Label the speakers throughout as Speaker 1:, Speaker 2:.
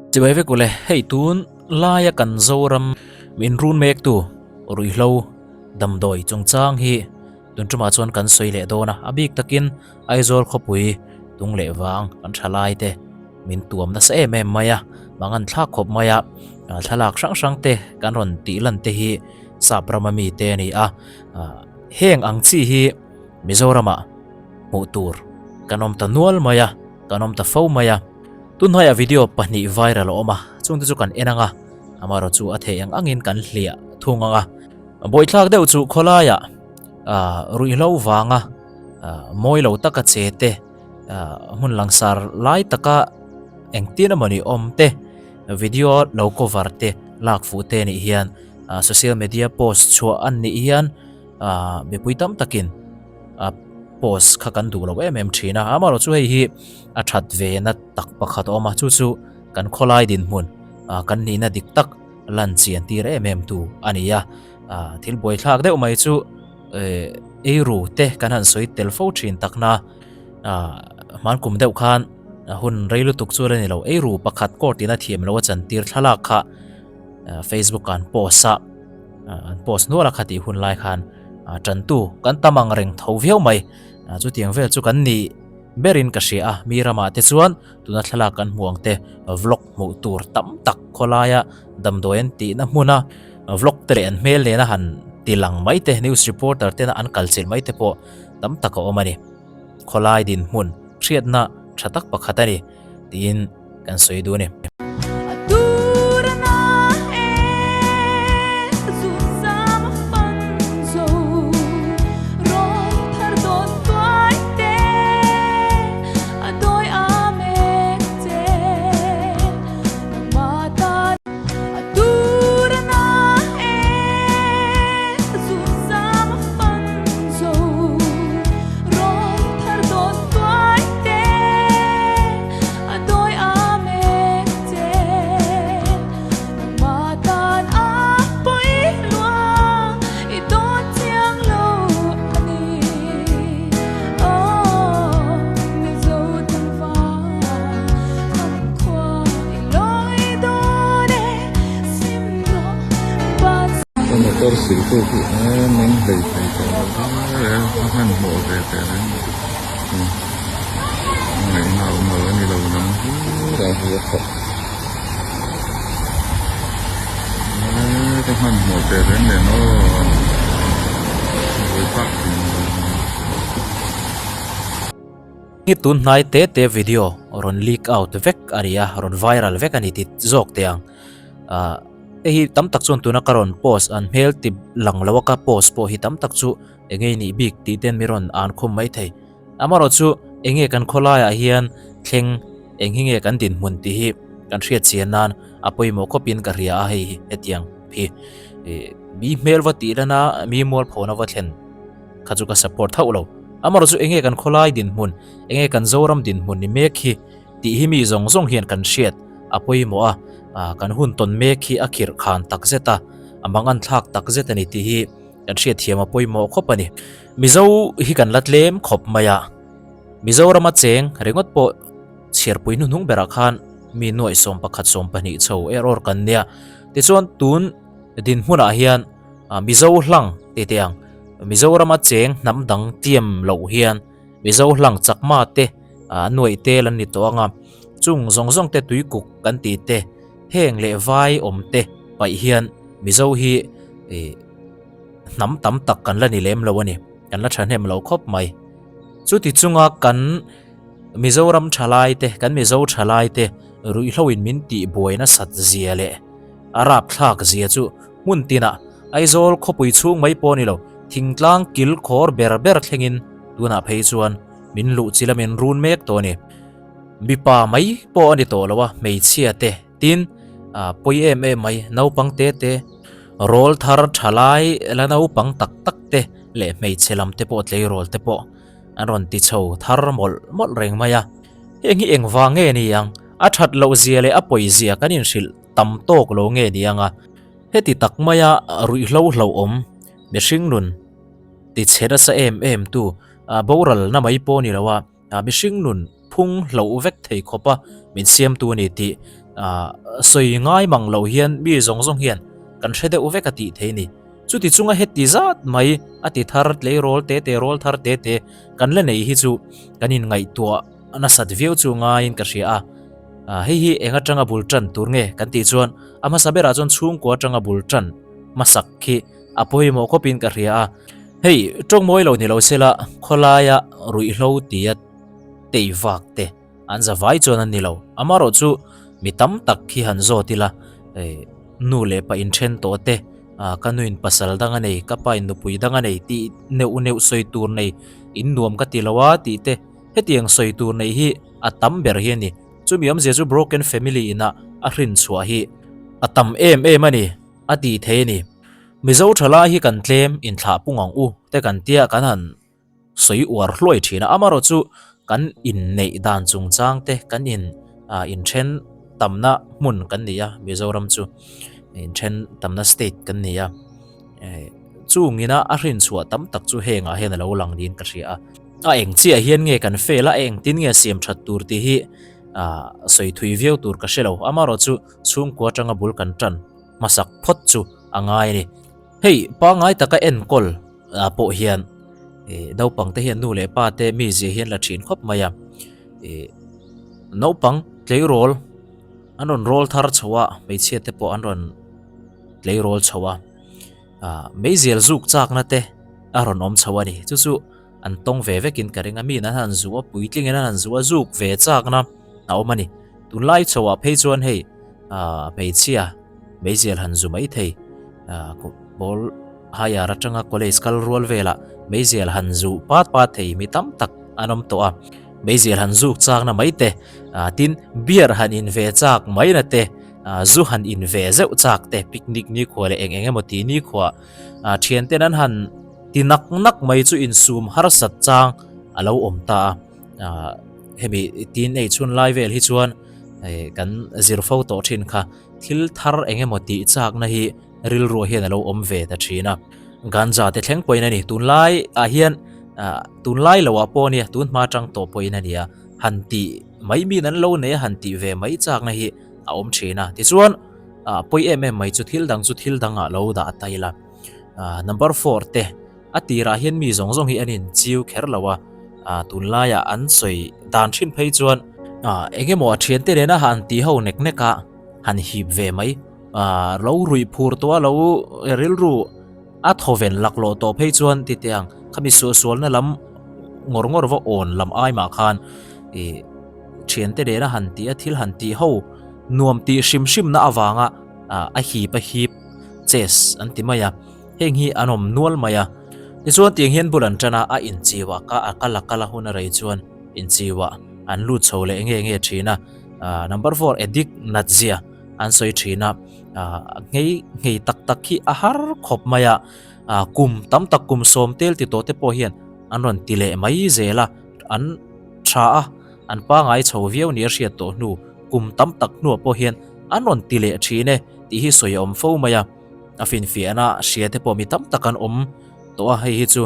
Speaker 1: Chibai vek ule, hei tun laia kan Zoram min run mektu ruihhlo damdawi chungchang hi tun tumah chuan kan sawi leh dawn a, a bik takin Aizawl khawpui tung leh vang kan tha lai te min tuam nasa em em mai a, mangan thlak khawp mai a, thlalak hrang hrang te kan rawn tih lan te hi sap rama mi te a ni a, heng ang chi hi Mizoramah hmuh tur kan awm ta nual mai a, kan awm ta fo mai a. Tunhnuaiah video pahnih viral a awm a, chungte chu kan en ang a, amaherawh chu a theih ang angin kan hliah thung ang a. Bawithlak deuh chu khawlaiah ruihhlo vanga mawi lo taka che te, hmun langsar lai taka engtin emawni awm te, video lo cover te lak fuh te nih hian social media post chhuah an nih hian mipui tam takin a post kha kan duh lo em em thin a, amaherawh chu hei hi a that ve na tak pakhat a awm a, chu chu kan khawlai dinhmun ah kan nihna dik tak lan chian tir em em tu a ni a, ah thil buaithlak deuh mai chu eh eiru te kan han sawi tel fo thin tak na ah hmankum deuh khan hun rei lutuk chu a la ni lo, eiru pakhat court in a thiam lo a chantir thlalak kha Facebook ah an post a. An post nual a kha tih hun lai khan tantu kan tam ang reng tho viau mai. Chutiang vel chu kan nih berin ka hria a, mi ramah te chuan tuna thlalak kan hmu ang te vlog hmuh tur tam tak khawlaia damdawi an tihna hmuna vlog te leh an hmel nena han ti lang mai te news reporter tena an kal chilh mai te pawh tam tak a awm a ni. Khawlai dinhmun hriatna tha tak pakhat a ni tiin kan sawi duh a ni.
Speaker 2: Motor siltu khi em em hlei thei tawh lo hle a a hmanhmawh ve teh reng a ngaihna a awm lo a ni lo lam hlir a hi a thawk ka hmanhmawh teh reng nen aw buaithlak thin.
Speaker 1: Hi tun hnai te te video rawn leak out vek a ni a, rawn viral vek a ni ti zawk teh ang. Ahh hei hi tam tak chuan tuna ka rawn post an hmel ti lang lo a ka post pawh hi tam tak chu eng nge nih bik tih ten mi rawn an khum mai thei. Amaherawh chu eng nge kan khawlaiah hian thleng eng hi nge kan dinhmun tih hi kan hriat chian nan a pawimawh khawpin ka hria a hei hi hetiang hi mi hmel va tih lana mi mualphona va thlen. Kha chu ka support hauh lo. Amaherawh chu enge kan khawlai dinhmun, enge kan Zoram dinhmun ni mek hi tih hi mi zawng zawng hian kan hriat a pawimawh a, kan hun tawn mek hi a khirh khan tak zet a, a mangan thlak tak zet a ni tih hi kan hriat thiam a pawimawh khawp a ni. Mizo hi kan la tlem khawp mai a, Mizorama cheng ringawt pawh chhiarpui hnuhnung berah khan mi nuaih 11 12 chho error kan nia. Tichuan tun dinhmunah hian Mizo hlang ti teh ang, Mizorama cheng hnam dang tiam loh hian Mizo hlang chakma te an nuaih tel an ni tawh ang a, chung zawng zawng te tuikuk kan tih te, heng leh vai awm te paih hian Mizo hi hnam tam tak kan la ni lem lo a ni, kan la thahnem lo khawp mai. Chuti chunga kan Mizoram thalai te, kan Mizo thalai te ruihhloin min tihbuai nasat zia leh a rapthlak zia chu hmun tinah Aizawl khawpui chhung mai pawh a ni lo, thingtlang kil khawr ber ber thlengin tunah phei chuan min luh chi lamin run mek tawh a ni. Mipa mai pawh a ni tawh lo a, hmeichhia te tin pawi em em mai, naupang te te, rawl thar tha lai la naupang tak tak te leh hmeichhe lam te pawh tleirawl te pawh an rawn ti chho thar mawlh mawlh reng mai a. Heng hi engvang nge ni ang? A that loh zia leh a pawi zia kan inhrilh tam tawk lo nge ni ang a? Heti tak maia ruihhlo hlauhawm mihring nun ti chhe nasa em em tu boral na mai pawh ni lo a, mihring nun phung hloh vek thei khawpa min siamtu a ni tih Sawi ngai mang lo hian mi zawng zawng hian kan hre deuh vek a tih thei a ni. Chuti chunga heti zat mai a ti thar tleirawl te te rawl thar te te kan la nei hi chu kan inngaihtuah nasat viau chu ngaiin ka hria a. Hei hi eng atanga bul tan tur nge kan tih chuan a hmasa berah chuan chhungkua atanga bul tan hmasak khi a pawimawh khawpin ka hria a. Hei tawngmawi lo ni lo sela khawlaia ruihhlo tia tei vak te An za vai chuan an ni lo. Amarawh chu mi tam tak khi han zawt ila, nu leh pa inthen tawh te, ka nuin pasal dang a nei, ka pa in nupui dang a nei tih neuh neuh sawi tur nei, in nuam ka ti lo a tih te, hetiang sawi tur nei hi a tam ber hi a ni. Chumi awmzia chu broken family ina a hrin chhuah hi a tam em em a ni, a tih thei a ni. Mizo thalai hi kan tlem inthlah pung ang u te kan tia kan han sawi uar hluai thin a, amarawh chu kan inneih dan chungchang te kan in ah inthen tamna hmun kan ni a, Mizoram chu inthen tamna state kan ni a, eh chungina a hrin chhuah tam tak chu hengah hian a lo lang niin ka hria a, a eng chiah hian nge kan fail a, a engtin nge siam that tur tih hi ah sawi thui viau tur ka hre lo, amarawh chu chhungkua atanga bul kan tan hmasak phawt chu a ngai a ni. Hei pangngai taka enkawl ah pawh hian ih naupang te hian nu leh pa te mizia hian la thin khawp mai a ih naupang tleirawl an rawn rawl thar chho a hmeichhia te pawh an rawn tleirawl chho a ah meizial zuk chakna te a rawn awm chho a ni chu chu an tawng ve vekin ka ring a mi an han zu a puitlingin an han zu a zuk ve chakna a awm a ni tunlai chho ah phei chuan hei ah hmeichhia. Meizial han zu mai thei. Pawl higher atanga college kal rual velah meizial han zu pat pat thei mi tam tak an awm tawh a. Meizial han zuk chakna mai te, tin beer han in ve chak mai na te, zu han in ve zeuh chak te, picnic nikhua leh eng eng emaw ti nikhua thianten an han ti nak nak mai chu insum harsat chang a lo awm ta a. Hemi teenage hun lai vel hi chuan kan zir fo tawh thin kha. Thil thar eng emaw tih chakna hi rilruah hian a lo awm ve ta thin a. Ganja te thleng pawhin a ni. Tunlai ah hian ah tunlai loah pawh a nia, tun hma atang tawh pawhin a nia. Han tih mai min an lo nei a, han tih ve mai chakna hi a awm thin a. Tichuan ah pawi em em mai chu thil dang chu thil dangah lo dah ta ila. Ah number four te. A tirah hian mi zawng zawng hi an inchiu kher lo a, ah tunlaiah an sawi dan thin phei chuan ah eng emaw a thiante nena han ti ho nek nek a, han hip ve mai. Ah lo ruih phur tawh a lo rilru a thawven laklawh tawh phei chuan ti teh ang, khami suahsualna lam ngawr ngawr va awn lam ai mah khan ih thiante nena han tih a thil han tih ho nuam tih hrim hrimna avanga ah a hip a hip chess an ti mai a. Heng hi an awm nual mai a. Tichuan tiang hian bul an tan a, a inchiu ah ka a kal a kal a hun a rei chuan inchiu ah an lut chho leh nge nge thin a. Number four addict nat zia an sawi thin a, nghei nghei tak tak hi a har khawp mai a, kum tam tak kum sawm tel ti tawh te pawh hian an rawn ti leh mai zel a, an tha a, an pangai chho viau ni a hriat tawh hnu kum tam tak hnuah pawh hian an rawn ti leh thin e tih hi sawi a awm fo mai a. A finfiahna hria te pawh mi tam tak an awm tawh a, hei hi chu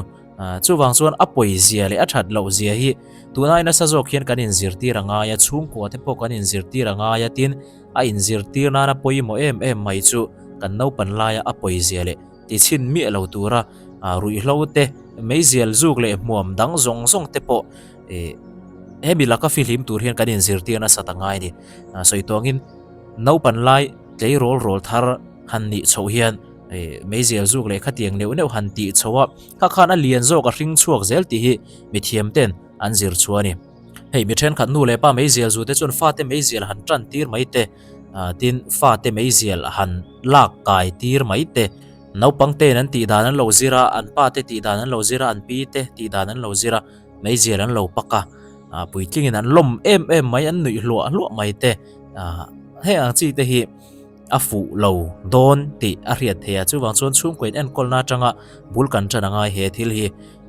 Speaker 1: chuvang chuan a pawizia leh a that loh zia hi tunai nasa zawk hian kan inzirtir a ngai a, chhungkua te pawh kan inzirtir a ngai a, tin a inzirtir nana pawimawh em em mai chu kan naupan laia a pawizia leh tichhin miah lo tura ruihhlo te, meizial zuk leh hmuam dang zawng zawng te pawh hemi laka fihlim tur hian kan inzirtir nasa ta ngai a ni. Sawi tawngin naupan lai tleirawl rawl thar han nih chhoh hian meizial zuk leh khatiang neuh neuh han tih chhoh a, kha khan a lian zawk a hring chhuak zel tih hi mithiam ten an zir chhuah a ni. Hei mi thenkhat nu leh pa meizial zu te chuan fate meizial han tan tir mai te, tin fate meizial han lak kai tir mai te, naupang ten an tih dan an lo zir a, an pa te tih dan an lo zir a, an pi te tih dan an lo zir a, meizial an lo pak a, puitlingin an lawm em em mai, an nuih hluah hluah mai te, heng ang chi te hi a fuh lo dawn tih a hriat theih a, chuvang chuan chhungkaw in enkawlna atanga bul kan tan angai he thil hi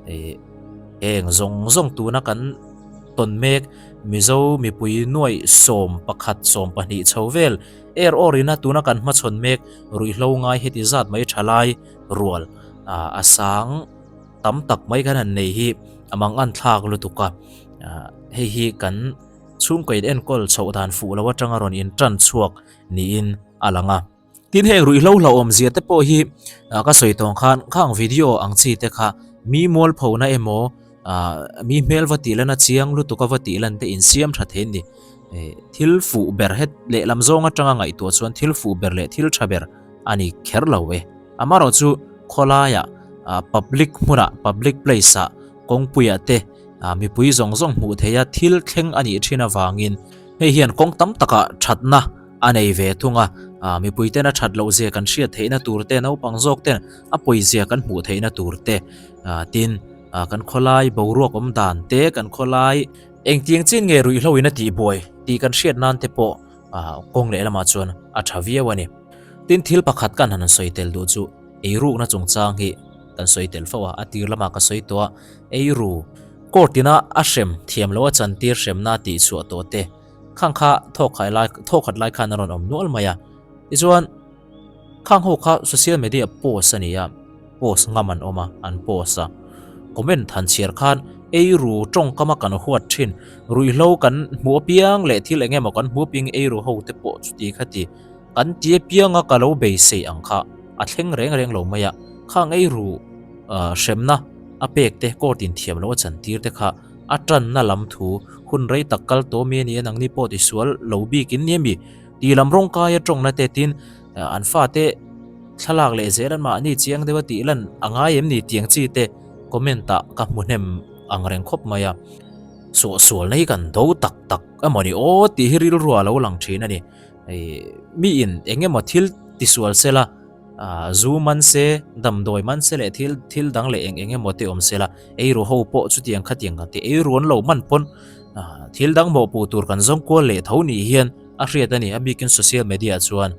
Speaker 1: ih heng zawng zawng tuna kan tawn mek Mizo mipui nuaih 11 12 chho vel er awr ina tuna kan hmachhawn mek ruihhlo ngai heti zat mai thalai rual a sang tam tak mai kan han nei hi a mang an thlak lutuk a, hei hi kan. chhungkaw in enkawl chhoh dan fuh lo atanga rawn in tan chhuak niin a lang a. Tin heng ruihhlo hlauhawmzia te pawh hi ka sawi tawng khan khang video ang chi te kha mi mualphona emaw mi hmel va tih lan a chiang lutuk a va tih lan te insiam tha thei a ni. Thil fuh ber het lehlam zawng atanga ngaihtuah chuan thil fuh ber leh thil tha ber a ni kher lo e. Amaherawhchu khawlaiah public hmunah public place ah kawngpuiah te mipui zawng zawng hmuh theiha thil thleng a nih thin avangin hei hian kawng tam takah thatna a nei ve thung a, mipui ten a that loh zia kan hriat theihna tur te, naupang zawk ten a pawi zia kan hmuh theihna tur te, tin kan khawlai boruak awm dan te, kan khawlai engtiang chin nge ruihhlo in a tihbuai tih kan hriat nan te pawh kawng lehlamah chuan a tha viau a ni. Tin thil pakhat kan han sawi tel duh chu eirukna chungchang hi kan sawi tel fo a, a tir lamah ka sawi tawh a, eiru court ina a hrem thiam loh a chantir hremna tihchhuah tawh te, Khang kha thawkhat lai thawkhat lai khan a rawn awm nual mai a. Tichuan khang ho kha social media post a ni a, post ngam an awm a, an post a. Comment han chhiar khan eiru tawngkama kan huat thin, ruihhlo kan hmuh apiang leh thil eng emaw kan hmuh apiang eiru ho te pawh chuti kha ti kan ti apianga ka lo beisei ang kha a thleng reng reng lo mai a. Khang eiru hremna a pek te court in thiam loh a chantir te kha A tanna lam thu, hun rei tak kal tawh mi a ni a, nangni pawh tisual lo bik in ni a mi? Tih lam rawng kai a tawngna te tin an fate thlalak leh zel an mahni chiang deuh a tih lan a ngai em ni tiang chi te comment ah ka hmu hnem ang reng khawp mai a. Suahsualna hi kan do tak tak emaw ni aw tih hi rilru ah lo lang thin a ni. Mi in eng emaw thil tisual sela Zu man se, damdawi man se leh thil thil dang leh eng eng emaw te awm se la, eiru ho pawh chutiang khatiang kan ti eiru an lo man pawn thil dang mawhpuh tur kan zawng kual leh tho nih hian a hriat a ni, a bikin social media chuan.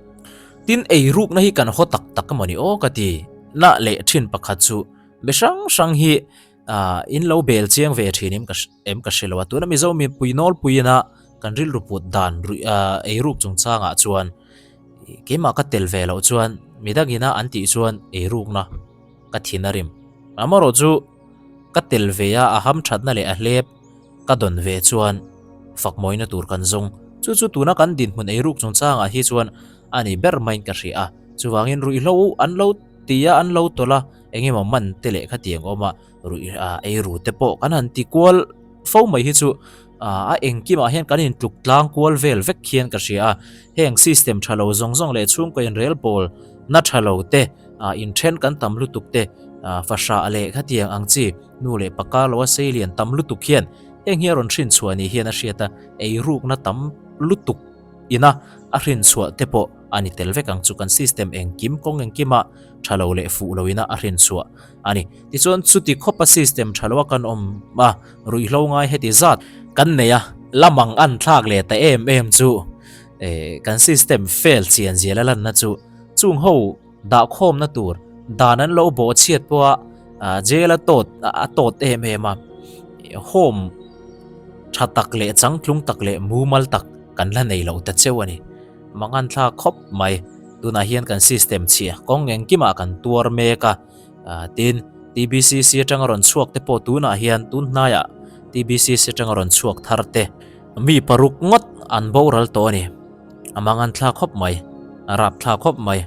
Speaker 1: Tin eirukna hi kan haw tak tak emaw ni aw ka ti na leh thin pakhat chu mi hrang hrang hi in lo bel chiang ve thin em ka em ka hre lo a, tuna Mizo mipui nawlpuiin a kan rilru put dan eiruk chungchangah chuan Keimah ka tel ve loh chuan midangina an tih chuan eirukna ka thin a rim. Amaherawh chu ka tel ve a, a hamthatna leh a hlep ka dawn ve chuan fakmawina tur kan zawng. Chu chu tuna kan dinhmun eiruk chungchangah hi chuan a ni ber maiin ka hria a. Chuvangin ruihhlo an lo ti a, an lo tawlh a, engemaw man te leh khatiang awm a. Ruih eiru te pawh kan han ti kual fo mai hi chu a engkimah hian kan intluk tlang kual vel vek hian ka hria a. Heng system tha lo zawng zawng leh chhungkaw inrel pawl na tha lo te, inthen kan tam lutuk te, fahrah leh khatiang ang chi nu leh pa kar loa sei lian tam lutuk hian heng hi a rawn hrin chhuah ni hian a hriat a, eirukna tam lutuk ina a hrin chhuah te pawh a ni tel vek ang chu kan system engkim kawng engkima tha lo leh fuh lo ina a hrin chhuah a ni. Tichuan chuti khawpa system tha loa kan awm a, ruihhlo ngai heti zat kan nei a, lamang an thlak leh ta em em chu eh kan system fail chian zia la lanna chu chung ho dahkhawmna tur dan an lo bawh chhiat pawha jail a tawt a tawt em em a, home tha tak leh changtlung tak leh mumal tak kan la nei lo ta cheu a ni. Mangan thlak khawp mai. Tunah hian kan system chhia kawng engkimah kan tuar mek a. Tin, TBCC atanga rawn chhuak te pawh tunah hian tun hnaiah TBCC atanga rawn chhuak thar te mi paruk ngawt an boral tawh a ni. A mangan thlak khawp mai, a rap thlak khawp mai.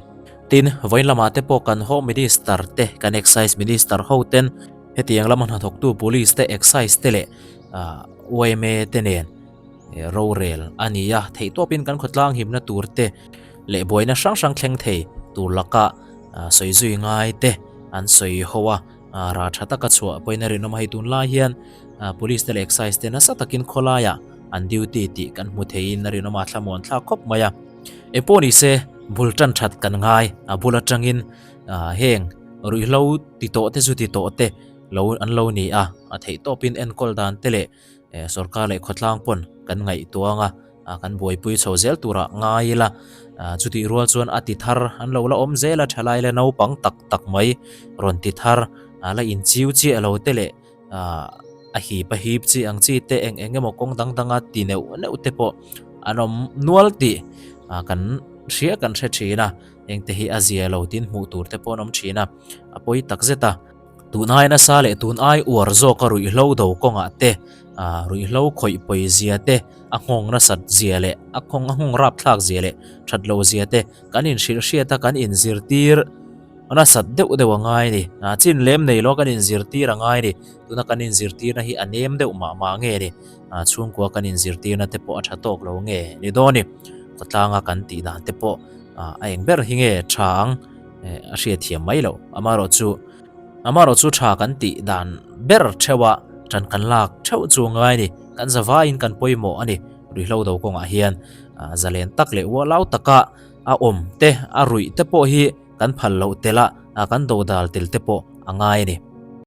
Speaker 1: Tin, vawiin lamah te pawh kan Home Minister te, kan Excise Minister ho ten hetiang lama hnathawktu Police te, Excise te leh yma te nen rorel a ni a, theihtawpin kan khawtlang himna tur te leh buaina hrang hrang thleng thei tur laka sawi zui ngai te an sawi ho a, rah tha taka chhuah pawhin a rinawm a, hei tunlai hian police te leh excise te nasa takin khawlaiah an duty tih kan hmu theiin a rinawm a, thlamuan thlak khawp mai a. Engpawh ni se bul tan that kan ngai, a bul atangin heng ruihhlo ti tawh te chu ti tawh te lo an lo ni a, a theihtawpin enkawl dan te leh Sorkar leh khawtlang pawn kan ngaihtuang a, kan buaipui chho zel turah ngai ila, chutih rual chuan a ti thar an lo la awm zel a, thalai la naupang tak tak mai rawn ti thar la inchiu chiah lo te leh a hip a hip chi ang chi te eng eng emaw kawng dang danga ti neuh neuh te pawh an awm nual tih kan hria kan hre thin a, hengte hi a zia lo tin hmuh tur te pawh an awm thin a, a pawi tak zet a. Tun ai nasa leh tun ai uar zawka ruihhlo do kawngah te, ruihhlo khawih pawi zia te, a nghawng nasat zia leh a nghawng a nghawng rapthlak zia leh that lo zia te kan inhrilhhriat a, kan inzirtir nasat deuh deuh a ngai a ni. Chin lem nei lo kan inzirtir a ngai a ni. Tuna kan inzirtirna hi a nem deuh mah mah nge ni? Chhungkua kan inzirtirna te pawh a tha tawk lo nge ni dawn ni? Khawtlanga kan tih dan te pawh a eng ber hi nge tha ang a hriatthiam mai loh. Amaherawhchu. Amaherawhchu tha kan tih dan ber theuh a, tan kan lak theuh chu ngai a ni. Kan zavaiin kan pawimawh a ni. Ruihhlo do kawngah hian zalen tak leh ualau taka a awm te, a ruih te pawh hi kan phal loh tel a, kan dodal tel te pawh a ngai a ni.